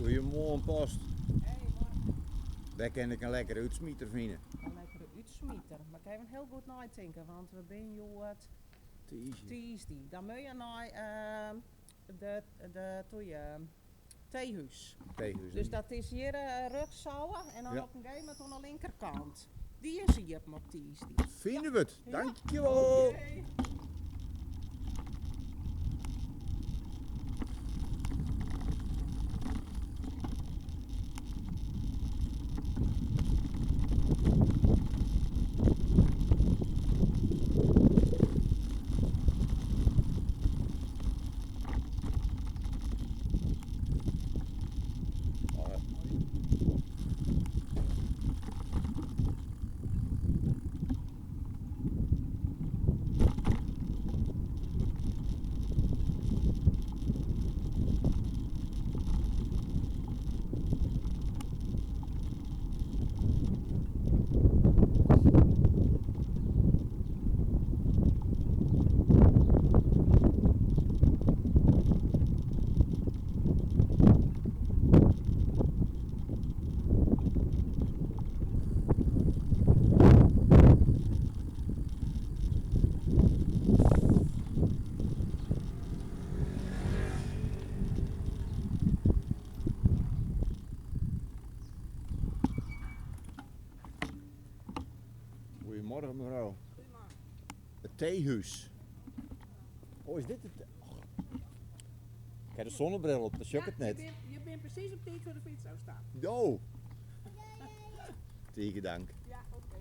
Goeiemoarn Post. Wêr kin ik in lekkere útsmiter fine? In lekkere útsmiter. Moat ik even hiel goed neitinke, want we binne hjoed Tiisdei. tiisdei. Dan moatte je nei de, de, de Theehuis. Theehuis. Dus dat is hjir rjochts ôf en dan Ja. op in gegeven momint oan de linkerkant. Dy is iepen op tiisdei. Fine we it. Dankjewol. Oké. Oh, Goedemorgen mevrouw. Het theehuis. Oh, is dit het? Oh. Ik heb de zonnebril op, dat sjoch ik it net. Je bent presys op tiid foar de fyts ôfstappen. Jo! Tige dank. Ja, oké.